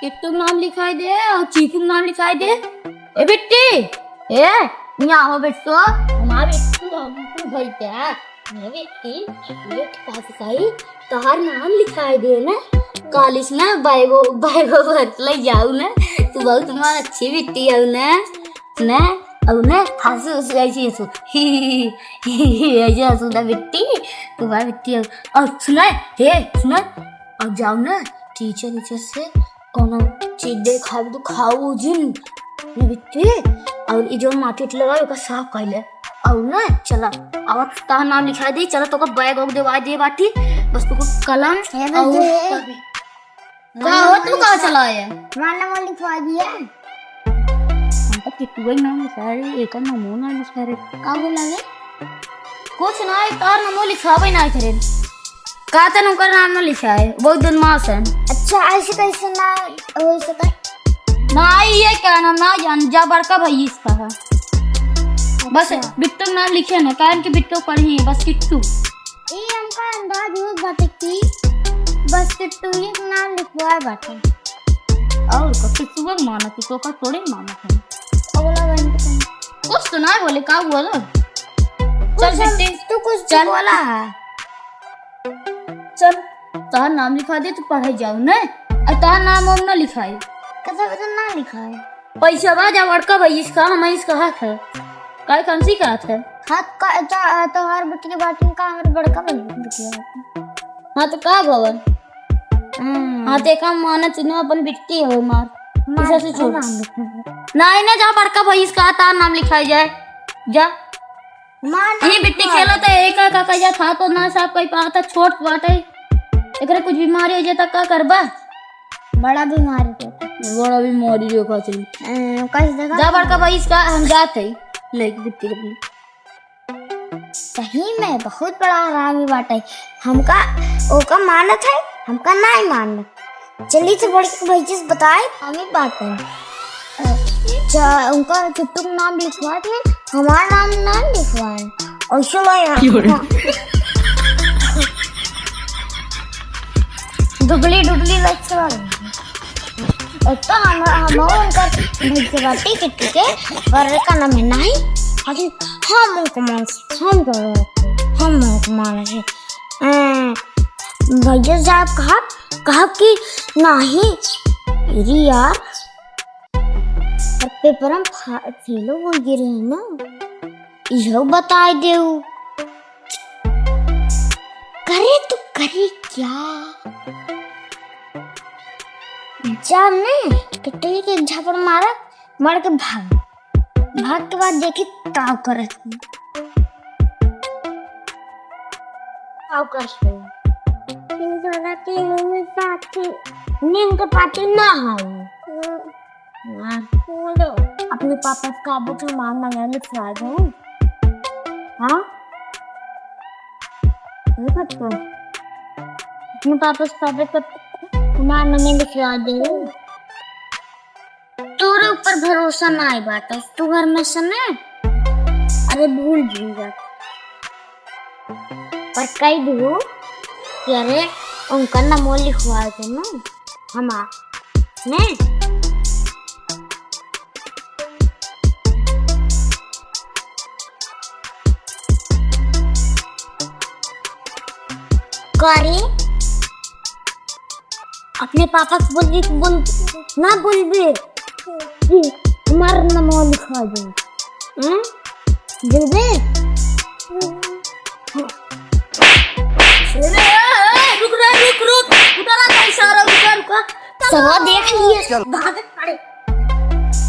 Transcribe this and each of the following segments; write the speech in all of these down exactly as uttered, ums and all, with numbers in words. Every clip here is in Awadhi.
किट्टू के नाम लिखाई दे और चीकू के नाम लिखाई दे। ए बिट्टी, ए, यहाँ हो बिट्टू। हमार बिट्टू, हम तू भई क्या? ए बिट्टी, ये का सिखाई? तोहार नाम लिखाई दे ना। कॉलेज ना बैगो, बैगो भर ले जाऊ ना। तू बहुत हमार अच्छी बिट्टी हऊ ना। ने, अउ ने, हँसू, हँसू, ऐसे हँसू। ही, ही, ही, ही, ही, ऐसे हँसू ना बिट्टी, तुम्हार बिट्टी हऊ। और सुना, हे, सुना, और जाऊ ना, टीचर, टीचर से कौनो चीज देखावे तो खाऊ जिन, ने बिट्टी, और ई जो माटी उटी लगा, ओका साफ कर ले। और ना, चला, अब तोहार नाम लिखाई दे, चला, तोका बैग वैग देवाई दे बाटी, बस तोका कलम हे, बस और दे। का हो, तू कहाँ चला आया? हमार नाम लिखवा दिया। हम तो किट्टू भाई नाम लिखा रहे, एकर नामो ना लिखा रहे। का बोला रे? कुछ ना, तोहार नामो लिखावे ना करे। का तन ओकर नाम ना लिखा है, बहुत बदमाश है। अच्छा, ऐसे कैसे ना हो सका? ना, ये क्या नाम ना जान, जा बड़का भाई इसका है। बस अच्छा। बिट्टू नाम लिखे ना, कारण कि बिट्टू पढ़ी है, बस किट्टू। ई हमका अंदाज होत बाटे कि बस किट्टू ही के नाम लिखवाए बाटे। और का किट्टू के मानत है, तो का थोड़े मानत है। अगला बहन के संग। कुछ तो ना बोले, का हुआ लो? चल कुछ हम, बिट्टी, तू कुछ चल। बोला है। चल, तोहार नाम लिखा दे, तू पढ़े जाओ, ने? और तोहार नाम हम ना लिखाई। कैसे, कैसे ना लिखाए? पैसा बा जा बड़का भाई इसका, हम इसका हाथ है। काहे कौन सी का हाथ है? हाथ का, तो, तोहार बिटिया बाटिन का हमर बड़का भाई बिटिया बाटिन। हाँ, तो का भवन? हम्म। हाँ, देखा, माना चुनो अपन बिट्टी हो मार। मार, किसा से छोड़। नाम लिखा है। नहीं, ना जा बड़का भाई इसका हाथ, नाम लिखाई जाए। जा। मार ये बिट्टी खेलत है, एका का कहिया था तो ना साफ कई पावत है, छोट बाटे। एकरे कुछ बीमारी हो जाए त का करबा? बड़ा बीमारी हो जाए। बड़ा बीमारी हो का चली। अ, कैसे देखा? जा बड़का भाई इसका हम जात है। ले बिट्टी के। सही में बहुत बड़ा हरामी बाटे। हमका ओका मानत है, हमका नाहीं मानत। चली तो बड़की भैया से बताए, हम ही बात करें। अच्छा, उनका किट्टू का नाम लिखवा दे, हमारा नाम ना लिखवाए। और चलो यार। क्यों रे? डुबली, डुबली लग से वाली। एक तो हम, हम उनका भेज बाटी किट्टू के, पर का नाम है नहीं, लेकिन हम उनको मान, हम, हम उनको मान रहे। अ, भैया साहब कहा, कहा कि नाही, अरे यार, अब पेपर में फा-, फेलो हो गए रहे ना, इहो बताए देऊ। करे तो करे क्या? जब ने किट्टू के एक झापड़ मारा, मार के भाग। भाग के बाद देखी ताव करत। ताव करत। तीन सौ तीन में साथी नींद के पाती ना आवे। हाँ। बोलो। अपने पापा से कहा, "बेटा, हमारा नाम लिखवा दो।" हाँ? ये बात तो। अपने पापा से कहा, "बेटा, हमारा नाम लिखवा दो।" तोरे ऊपर भरोसा ना आई बात है, तू घर में से ना, अरे भूल जाएगा। पर कह दू कि अरे उनका नाम लिखवा दे ना, हमार, ने? का रे? अपने पापा से बोलबी, बोल, ना बोलबी। हमार नाम लिखवा दे। हैं? बोलबे? अरे, ए, ए, रुक रे, रुक, रुक। उतारा था इशारा, रुका, रुका। सरवा देख लिए। भाग, अरे।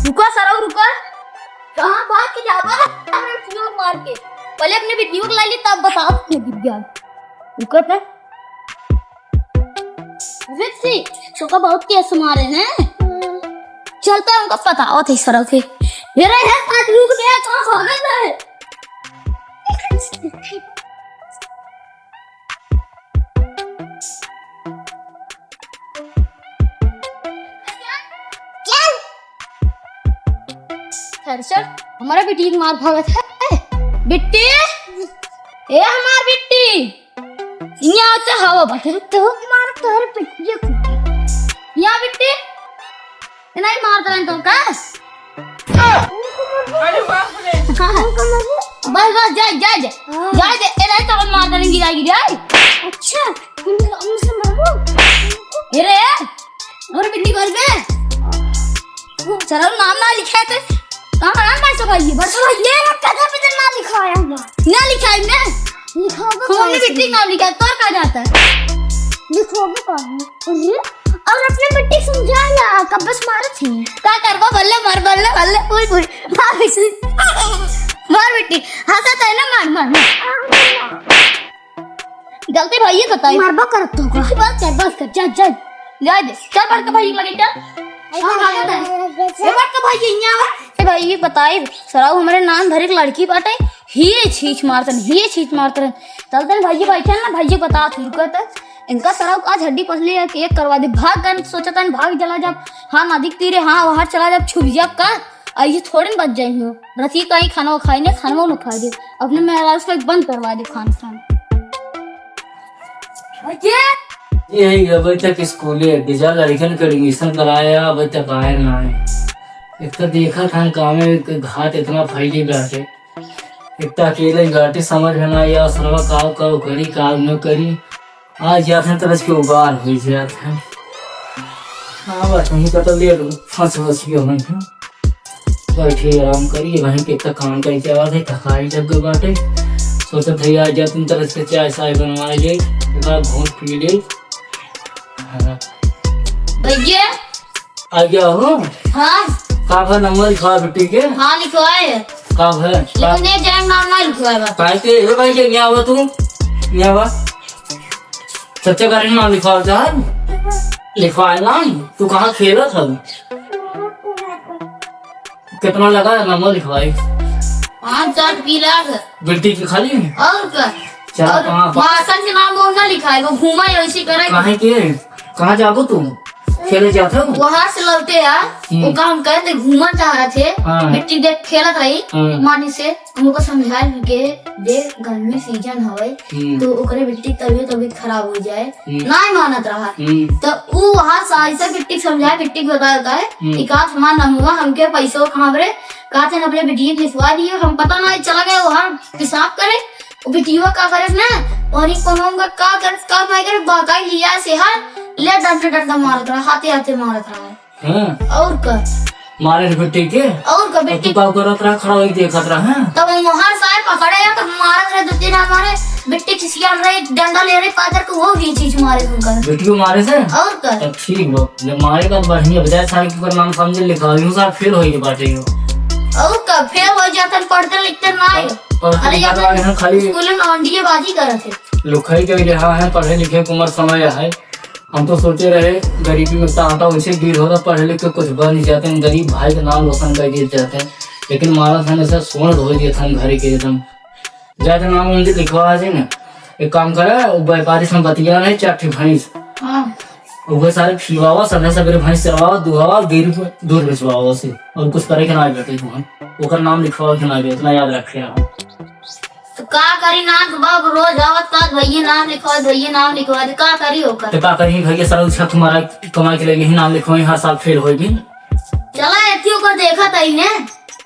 रुका, सरवा, रुका। कहाँ भाग के जावा? अरे, चोर मार के। पहले अपने बिटियों को ला ली, तब बताओ, कितने गिर गया। रुका था। विक्सी, छोका बहुत तेज मारे हैं। चलता है, उनका पता होता है सरवा के। मेरे है साथ रुक गया, कहाँ भागे थे? क्या? खैर, चल, हमारा बिट्टी के मार भागत है। बिट्टी, ए हमार बिट्टी, यहाँ से हवा बट रुकते हो। मार तोहरे पिटिया कुत्ती। यहाँ बिट्टी, नहीं मारत रहे तो का? अरे बाप रे। बस, बस, जाए, जाए, जाए। हाँ। जाए दे, ए, नहीं तो मारत रहे, गिरा, गिरा। अच्छा, हम, हमसे मारो। ए रे, और बिन्नी कर बे। सरल नाम ना लिखाए थे। कहाँ नाम कैसे भाई? बस भाई, ये कदम पे ना लिखाया हुआ। ना लिखाई मैं। लिखोगे फोन में कैसे? बिट्टी नाम लिखा, तोर का जाता है? लिखोगे कहाँ? अरे, और अपने बिट्टी समझा ला, कब बस मारत ही। का करबो? बल्ले मार, बल्ले, बल्ले, उई, उई। मार बिट्टी। मार बिट्टी। हंसत है ना, मार, मार, मार। गलती भइये बताई। मरबा करत तो का? बस कर, बस कर, जा, जा। जाए दे। चल बड़का भाई लगे चल। हाँ, हाँ, बता। ए बड़का भाई, यहाँ आवा। ए भाई, ये बताई, सराऊ हमरे नान भरे के लड़की बाटे, हिये छींच मारतन, हिये छींच मारतन। चलतन भइये बैठे ना, भइये बता तू रुकत। इनका सराऊ का हड्डी पसली एक, एक करवा दे। भाग गन सोचतन, भाग चला जाब। हाँ, नदी के तीरे, हाँ, वहाँ चला जाब, छुप जाब का? आ ये थोड़े न बच जाई हो। रतिये का ही खाना खाई ने, खाना न खाई दे। अपने मेहरारू से बंद करवा दे खान खान। ये? यही अबे तक स्कूले, बीजा लड़कन के admission कराया, अबे तक आए ना आए। एक तो देखा था गाँव में कि घाट इतना फैली बाटे। एक तो अकेले ही घाटे समझ में ना आया, सरवा काव काव करी, काव न करी। आज जात हैं तरस के उबार हुई जात हैं। हाँ, बस वहीं का तो ले लो, फंस फंस गए वहीं पे। बैठी आराम करी, वहीं पे तक काम करी के आवाज है, थकाई लग गई बाटे। सोचत है आज जात हैं तरस के चाय साय बनवाए ले, एक बार घूंट पी ले। हाँ। भैया। आ गया हो? हाँ। का भा नंबर लिखवा बेटी के? हाँ, लिखवाए। का भा? लिखने जाए, नाम ना लिखवाए बा। काहे के? ए भाई, के क्या हुआ तू? क्या हुआ? सच्चे करे नाम लिखवाओ चाहत? लिखवाए ना, तू कहाँ खेलत हल? कितना लगा है नंबर लिखवाई? पाँच सात पीला है। बिल्टी की खाली है? और का? चला, और कहाँ, कहाँ? मासन के नाम वो ना लिखाए, वो घूमा है, वैसे करे। काहे के? कहाँ जाबो तू? खेले जात हो? वहाँ से लौटे आ, हम्म। वो काम करे थे, घूमन चाह रहे थे, हाँ। मिट्टी देख खेलत रही, हाँ। माटी से। हमको समझाए के, देख, गर्मी सीजन हवे, हम्म। तो ओकरे बिट्टी के तबियत, तबियत खराब हो जाए, हम्म। नाहीं मानत रहा। हम्म। तो ऊ वहाँ से ऐसा बिट्टी के समझाए, बिट्टी के बताए का है, हम्म। कि का हमार नमुआ हमके पैसो कहाँ रे, का थे अपने बिटिया के लिखवा दिए, हम पता ना चला गए वहाँ पेशाब करे, वो बिटिया का करे ना, और ये कोनो का, का करे, का नहीं करे, बहकाई लिया से हाथ, ले डंडा डंडा मारत रहा, हाथे हाथे मारत रहा। हाँ। और का? मारे रे बेटे के? और का और बेटे? तू का करत रहा, खड़ा होई देखत रहा, हाँ? तब हम हर साल पकड़े हैं, तब मारत रहे, दो तीन हमारे बेटे खिसियान रहे, डंडा ले रहे, पादर को वो भी चीज मारे तुमका। बेटी को मारे से? और का? तब ठीक बा, जब मारे का बढ़िया बजाय सारे के ऊपर नाम समझे लिखा, यूं सार फेल होई के बाटे हो। और का? फेल हो जातन, पढ़ते लिखते ना है। पर, पर अरे लिखा यार, तो है, खाली स्कूल में अंडिये बाजी करत है। लुखाई के लिए हाँ है, पढ़े लिखे के उम्र समय है। हम तो सोचे रहे, गरीबी में इतना आटा वैसे गिर होता, पढ़े लिख के कुछ बन ही जाते हैं, गरीब भाई का नाम रोशन कर गिर जाते हैं, लेकिन मारा था ऐसा सोना धो दिया था घर के एकदम। जाए तो नाम उनके लिखवा आ जाए ना। एक काम करा, वो व्यापारी से बतिया नहीं, चार ठे भैंस। हाँ। वो सारे खिलवावा, सबसे सबेरे भैंस चरवावा, दुहावा, डेयरी पे दूध बेचवावा उसे। और कुछ करे के ना बेटे को हम। ओकर नाम लिखवावे के ना बेटे, इतना याद रखे आप। तो का करी ना, तो बाप रोज आवत का, "भैया नाम लिखवा दे, भैया नाम लिखवा दे", का करी ओकर? तो का करी भैया, सारा उछक तुम्हारा कमाई के लिए यही नाम लिखवाई, हर साल फेल होई भी। चला एतियो को देखा तई ने,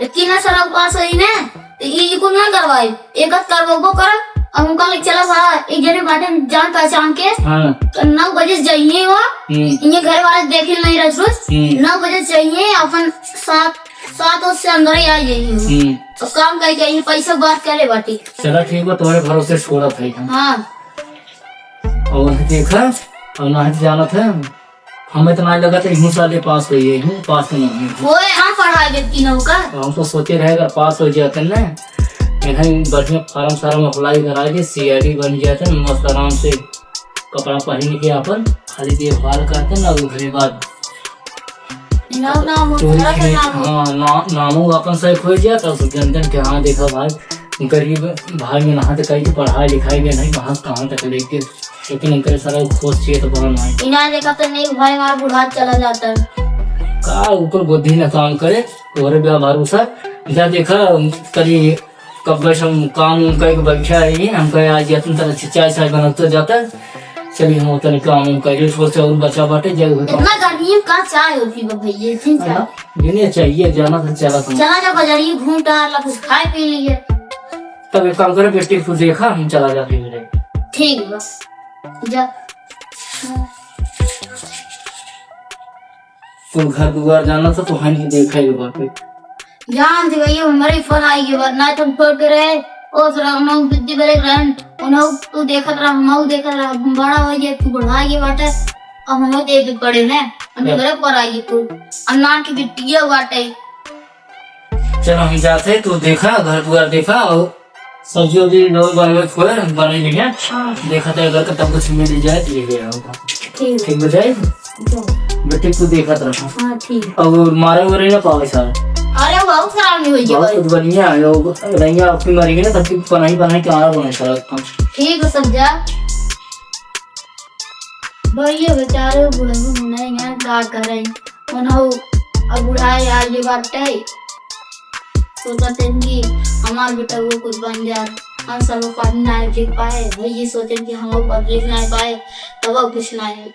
एती ना सरक पास होई ने, तो ई कुल ना करवाई, एक आध करवाबो कर, अब उनका ले चला भा, एक जने बाटे जान पहचान के, हाँ। तो नौ बजे से जाइए वो, हम्म। इन्हें घर वाले देखे नहीं रह रोज, हम्म। नौ बजे से जाइए, अपन सात, सात बजे से अंदर ही आ जाइए। हम्म। तो काम कही जाइए, पैसा बात करे बाटी। चला ठीक बा, तुम्हारे भरोसे छोड़ा था हम। हाँ। और देखा, और ना जानत है, हमें तो ना लगा था, इहू साले पास होइए, इहू पास नहीं हुई। ओए, हम पढ़ा देती नौका। तो हम तो सोचे रहे, अगर पास हो जाते ना, इन्हें बढ़िया फार्म सार्म अप्लाई करा के सीआईडी बन जाते ना, मस्त आराम से कपड़ा पहन के अपन खाली देखभाल करते ना, ओकरे बाद नाम, नाम, चोरी नाम, के, नाम। हाँ, ना-, नामो अपन सही खो जाता, सब जनते कि हाँ, देखा भाई, गरीब भाई में नहा तक कहीं पढ़ाई लिखाई में नहीं, कहाँ, कहाँ तक लेके लेकिन इनके सारा खोज चाहिए तो बड़ा नहीं। इना देखा तो नहीं भाई, हमारा बुढ़ा चला जाता है। का ऊपर बुद्धि ना काम करे, तोहरे बे भरोसा। जा देखा, कभी कब से हम काम उम करके बैठा है, हम कहे आज इतना तरह से चाय साय बनत तो जाता है। चलिए, हम तनी काम उम कइले, थोड़ा सा और बचा बाटे, जाए हुए काम। इतना गर्मी में का चाय हो पीबा भैया, इतनी चाय। हाँ, बिने चाहिए, जाना तो चला था। चला जा बजारिए, घूम टहर ला, कुछ खाए पी लीजिए। तब एक काम करे, बेटी को देखा, हम चला जाते हैं। ठीक बा, जा। तू घर दुआर जाना था, तो हम ही देखा ही बाटे। जान दे भैया, हमरे फोन आई गया बा, ना तुम फोन करे, ओ सर, हम बिद्दी बरे रहन, उन्हों तू देखत रहा, हम देखत रहा, बड़ा हो गया, तू बढ़ा गया बाटे, अब हम देख पड़े ने, हम क्या? घरे पर आई तू, हम नान की बिटिया बाटे। चलो हम जाते, तू देखा, घर दुआर देखा, और सब्जी उब्जी लोग बार बार खोए, बने नहीं है। हाँ। देखा था अगर तो तब कुछ मिल जाए तो ले ले आओ। ठीक। ठीक बताई? अच्छा। बेटे तू देखत रहा। हाँ, ठीक। और मारे वारे ना पावे सारा। अरे, बहुत खराब नहीं होई बहुत भाई। बढ़िया है, वो रैया अपनी मरी गई ना, तब की पनाही, पनाही के आरा बने सारा एकदम। ठीक है, सब जा। भैया बेचारे बुढ़ऊ नहीं हैं, का करें? उन्हों अब बुढ़ाए आ गए बाटे। सोचत हैं कि हमार बेटा वो कुछ बन जाए, हम सब पढ़ ना लिख पाए, भैया सोचें कि हम पढ़ लिख ना पाए, तब अब कुछ नहीं।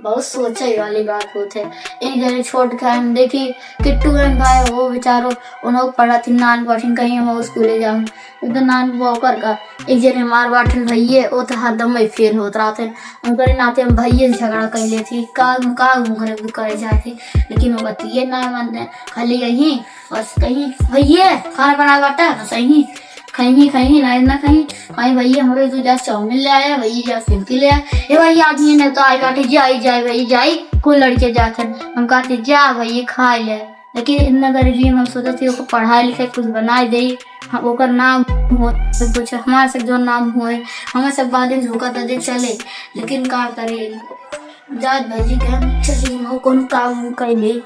बहुत सोचे वाली बात होत है। एक जने छोट के हम देखी, किट्टू बहन भाई, वो बेचारो, उन्हों पढ़त ही नान पढ़िन, कहीं हम स्कूले जाऊँ, तो नान वो कर का। एक जने हमार बाटल भैये, वो तो हरदम में फेल होत रहत है। उनकरे नाते हम भैये से झगड़ा कर लेती, का, का घूम करे, करे जाती, लेकिन वो बतिये ना मानते, खाली यही बस कहीं, "भैया, खाना बना बाटा?" बस यही, "खैनी, खैनी, ना, ना खैनी।" "भाई, भैया, हमरे तू जा चाउमीन ले आया, भैया, जा फिरकी ले आया।" "ए भाई, आदमी ने तो आई बाटे, जाई, जाई, भाई, जाई, कोई लड़के जात हन।" हम कहते, "जा भैया, खा ले।" लेकिन इतना गरीबी में हम सोचत ही, ओकर पढ़ाई लिखाई कुछ बनाए दे, हम, ओकर नाम हो, सब कुछ हमारे से जो नाम होए, हमें सब बाद में धोखा दे दे चले, लेकिन का करे, जात भैया के हम चली, हम कौन काम हम कर ले।